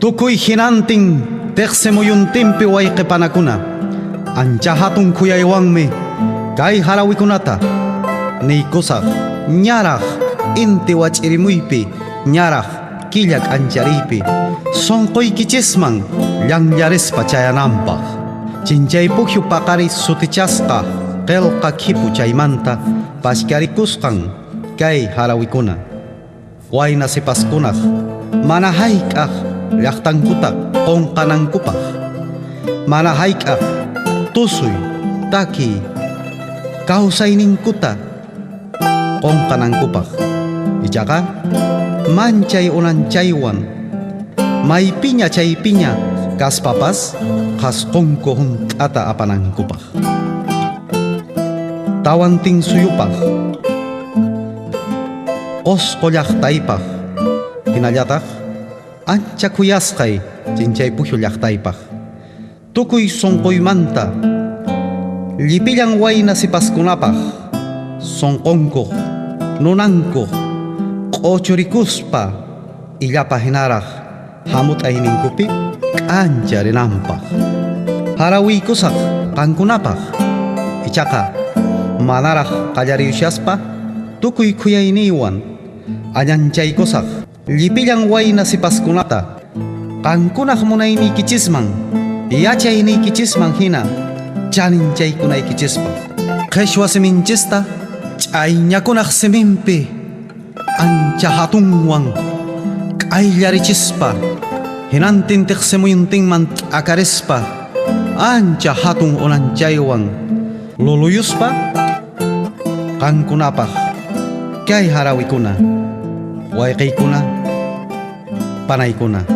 Tukuy hinantin teqsi muyuntinpi wayqipanakuna, ancha hatun khuyaywanmi kay harawikunata niykusaq ñaraq inti wach'irimuypi, ñaraq killa k'anchariypi, sunquykichisman llanllarispa chayananpaq. Chinchay pukyu paqari sutichasqa qillqa khipu chaymanta pashkarikusqan kay harawikuna. Wayna sipaskunaq mana hayk'aq llaqtankuta qunqanankupaq, mana hayk'aq tusuy, takiy, kawsayninkuta qunqanankupaq. Ichaqa manchay unanchaywan maypiña chaypiña kaspapas qhasqunku hunt'ata apanankupaq. Tawantinsuyupaq, Qusqu llaqtaypaq, hinallataq ancha khuyasqay Chinchay Pukyu llaqtaypaq, tukuy sunquymanta llipillan wayna sipaskunapaq sunqunkuq, nunankuq q'uchurikuspa illapa hinaraq hamut'ayninkupi k'ancharinanpaq. Harawiykusaq qankunapaq, ichaqa manaraq qallariyushaspa tukuy khuyayniywan añanchaykusaq llipillan wayna sipaskunata qankunaq munayniykichisman, yachayniykichisman hina chaninchaykunaykichispaq. Qhichwa siminchista ch'ayñakunaq siminpi ancha hatunwan k'ayllarichispa, hinantin tiqsimuyuntinman t'akarispa, ancha hatun unanchaywan luluyuspa qankunapaq kay harawikuna, wayqiykuna, panaykuna.